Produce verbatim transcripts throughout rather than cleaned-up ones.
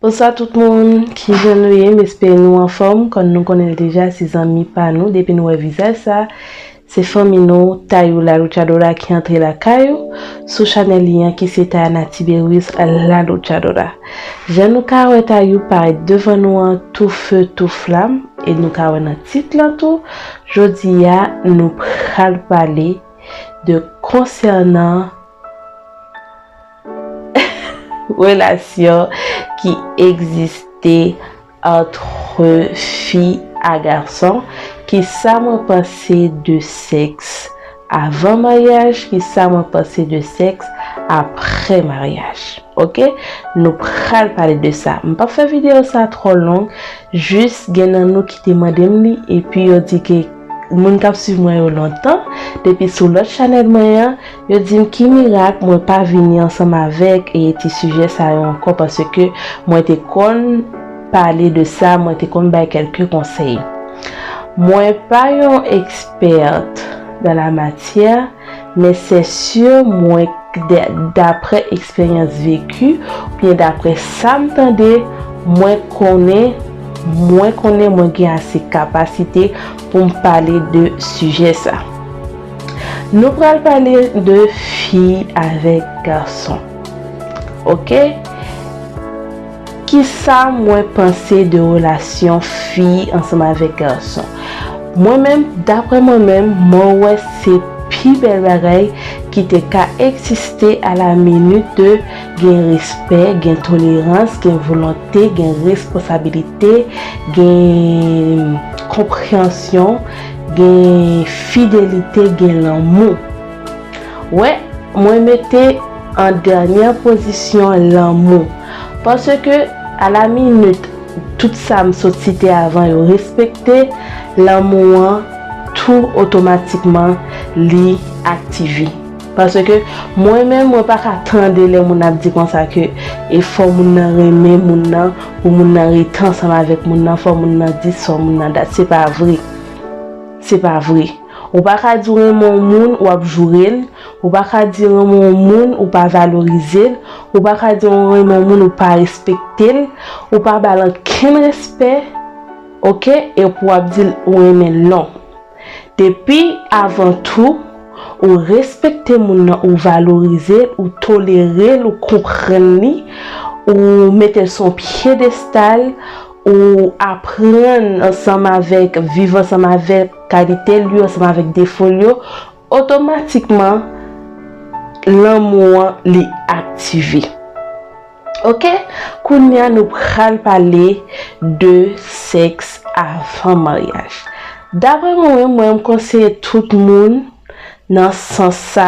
Bonswa tout moun, kijan nou ye? M espere nou anfòm. Kòm nou konnen l deja, se zanmi pa nou. Depi nou wè vizaj sa, se fanmi nou, Tayou La Luchadora ki antre lakay ou sou chanèl li an ki se Tayana Tiberius La Luchadora. Jan nou ka wè Tayou parèt devan nou an tou fe tou flam, e nou ka wè nan tit lan tou, jodi a nou pral pale de konsènan relasyon ki egziste ant fi a gason, kisa mwen panse de sèks avan maryaj, kisa mwen panse de sèks apre maryaj. Oke? Nou pral pale de sa. M p ap fè videyo sa twò long, jis gen nan nou ki te mande m li, epi yo di ke moun k ap swiv mwen yo lontan, depi sou lòt chanèl mwen an, yo di m ki mirak mwen pa vini ansanm avèk e ti sijè sa yo ankò, paske mwen te konn pale de sa, mwen te konn bay kèlke konsèy. Mwen pa yon experte dans la matière, men c'est sûr, mwen, d- daprè eksperyans veki, oubyen daprè sa m tande, mwen konnen, mwen konnen mwen gen ase kapasite pou m pale de sijè sa. Nou pral pale de fi avèk gason. Oke? Kisa mwen panse de relasyon fi ansanm avèk gason? Mwen menm, daprè mwen menm, mwen wè se pi bèl bagay ki te ka egziste a la minit de gen respè, gen tolerans, gen volonte, gen responsabilite, gen konpreyansyon, gen fidelite, gen lanmou. Wè, mwen mete an dènyè pozisyon lanmou. Paske a la minit, tout sa m sot site avan yo respekte, lanmou an tou otomatikman li aktive. Paske mwen menm, mwen pa ka tande lè moun ap di konsa ke e fò moun nan renmen moun nan, pou moun nan rete ansanm avèk moun nan, fò moun nan di sa, moun nan dat. Se pa vre. Se pa vre. Ou pa ka di w renmen yon moun, w ap joure l. Ou pa ka di w renmen yon moun, ou pa valorize l. Ou pa ka di w renmen yon moun, ou pa respekte l. Ou pa ba l ankenn respè, oke? Epi w ap di l ou renmen l. Non. Depi avan tou, ou respekte moun nan, ou valorize l, ou tolere l, ou konprann li, ou mete l sou yon pyedestal, ou aprann ansanm avèk, viv ansanm avèk kalite l yo, ansanm avèk defo l yo, otomatikman, lanmou an, li aktive. Oke? Kounye a, nou pral pale de sèks avan maryaj. Daprè mwen, mwen, mwen, m konseye tout moun nan sans sa,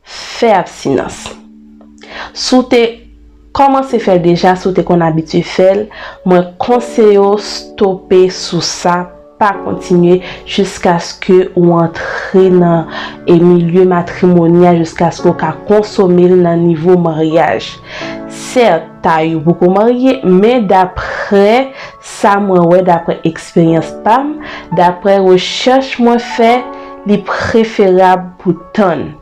fè abstinans. Si w te kòmanse fè l deja, si w te konn abitye fè l, mwen konseye w stope sou sa, pa kontinye jiskaske w antre nan e milye matrimonyal, jiskaske w ka konsome l nan nivo maryaj. Sèt, Tayou poko marye, men daprè sa mwen wè, daprè eksperyans pa m, daprè rechèch mwen fè, li preferab pou tann.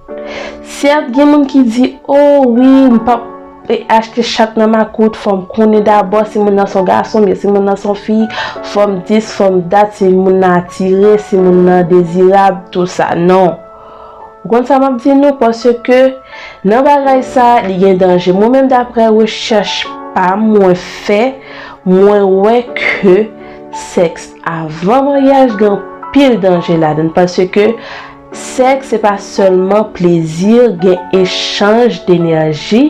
Sèt, gen moun ki di, o wi, m p ap e, achte chak nan makout, fò m konnen dabò si moun nan se yon gason, oubyen si moun nan se yon fi, fò m di s, fò m dat, si moun nan atire, si moun nan dezirab, tou sa. Non. Ou konn sa m ap di nou? Paske nan bagay sa, li gen danje. Mwen menm, daprè rechèch pa m, mwen fè, mwen wè ke sèks avan maryaj gen anpil danje ladan l, paske sèks se pa sèlman plezi, gen echanj denèji,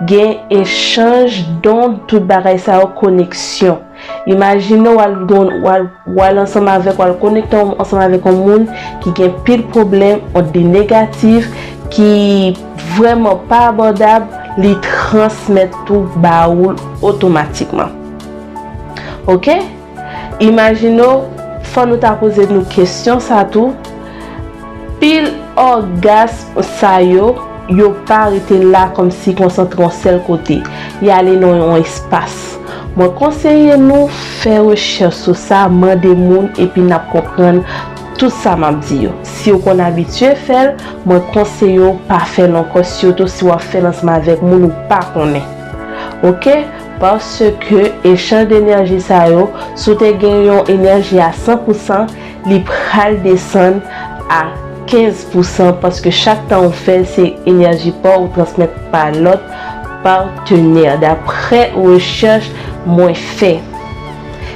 gen echanj don, tout bagay sa yo, koneksyon. Imajine w al, w al, w al ansanm avèk, w al konekte ansanm avèk yon moun ki gen pil pwoblèm, yon de negatif, ki vrèman pa abòdab, li transmèt tou ba ou l otomatikman. Oke? Imajine w, fò nou ta poze nou kesyon sa tou. Pil ògasm sa yo, yo pa rete la kòmsi konsantre yon sèl kote. Y ale nan yon espas. Mwen konseye nou fè rechèch sou sa, mande moun, epi n ap konprann tout sa m ap di yo. Si w konn abitye fè l, mwen konseye w pa fè l ankò, sitou si w ap fè l ansanm avèk moun ou pa konnen. Ok? Paske echanj de enèji sa yo, si w te gen yon enèji a san pousan, li pral desann a kenz pousan, paske chak tan ou fè l, se enèji pa w ou transmèt pa lòt patenè, daprè rechèch mwen fè.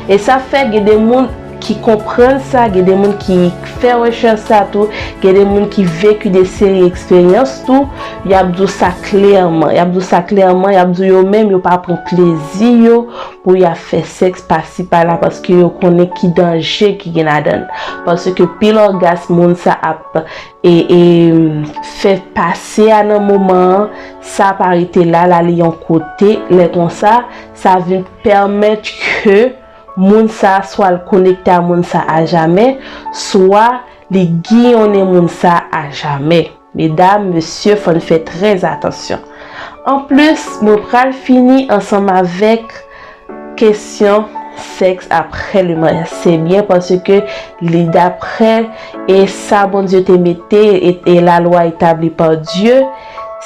E sa fè gen de moun ki konprann sa, gen de moun ki fè rechèch sa tou, gen de moun ki veki de seri eksperyans tou, y ap di w sa klèman, y ap di w sa klèman, y ap di w yo menm yo pa pran plezi yo pou y ap fè sèks pasi pala, paske yo konnen ki danje ki gen ladan l. Paske pil ògas moun sa ap e, e, fè pase a nan moman an, sa pa rete la, l ale yon kote, lè konsa, sa vin pèmèt ke moun sa a swa l konekte a moun sa a ajamè, swa li giyonnen moun sa a ajamè. Medam, mesye, fò n fè trè atansyon. Anplis, mwen pral fini ansanm avèk kesyon sèks aprè le maryaj. Se byen paske li daprè e sa Bondye te mete e, e lalwa etabli pa Dye,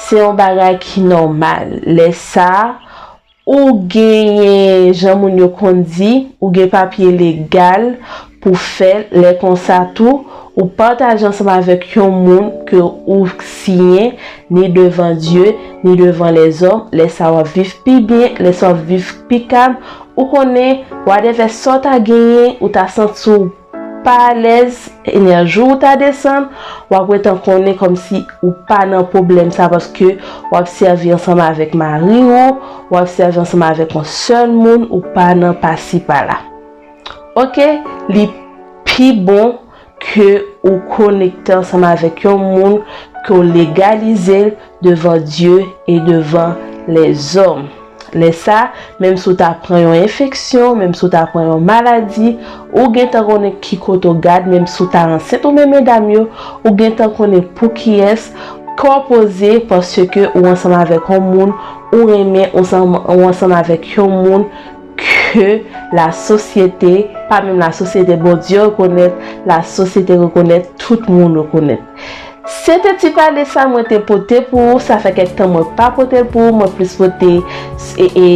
se yon bagay ki nòmal. Lè sa a, ou genyen, jan moun yo konn di, ou gen papye legal pou fè l. Lè konsa tou, ou pataje ansanm avèk yon moun ke ou siyen, ni devan Dye, ni devan lèzòm. Lè sa a, w ap viv pi byen, lè sa a, w ap viv pi kalm. Ou konnen, wadèvè sa w ta genyen, ou ta santi w pa alèz, enèji w ta desann, w ap ret an konnen kòmsi ou pa nan pwoblèm sa, paske w ap sèvi ansanm avèk mari w, w ap sèvi ansanm avèk yon sèl moun, ou pa nan pasi pala. Ok? Li pi bon ke ou konekte ansanm avèk yon moun, ke w legalize l devan Dye e devan lèzòm. Lè sa, menm si w ta pran yon enfeksyon, menm si w ta pran yon maladi, ou gentan konnen ki kote w gad, menm si w ta ansent ou menm medam yo, ou gentan konnen pou kiyès, kè w poze, paske ou ansanm avèk yon moun, ou renmen, ou ansanm, ou ansanm avèk yon moun ke lasosyete, pa menm lasosyete, Bondye rekonèt, lasosyete rekonèt, tout moun rekonèt. Se te ti pale sa mwen te pote pou ou, sa fè kèk tan mwen pa pote l pou ou, mwen plis pote e, e,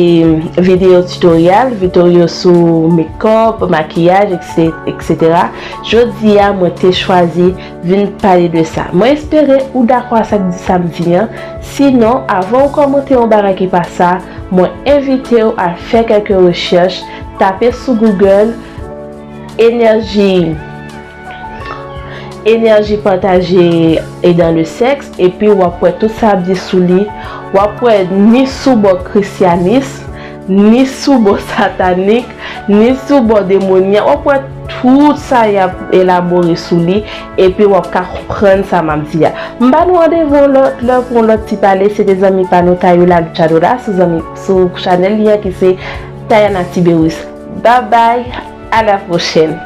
videyo tutorial, videyo sou makeup, makiyaj, et cetera. Jodi a, mwen te chwazi vin pale de sa. Mwen espere ou dakò a sa k di, sa m di an. Sinon, avan ou kòmante yon bagay ki pa sa, mwen envite w al fè kèk rechèch, tape sou Google enèji, enèji pataje e dans le sexe, epi w ap wè tout sa ap di sou li. W ap wè ni sou bò krisyanis, ni sou bò satanik, ni sou bò demonyak. W ap wè tout sa y ap elabore sou li, epi w ap ka konprann sa m ap di a. M ba nou randevou yon lòt lè pou yon lòt ti pale. Se te zanmi pa nou Tayoula Luchadora sou zanmi, sou chanèl li an ki se Tayana Tiberius. Bye bye, à la prochaine.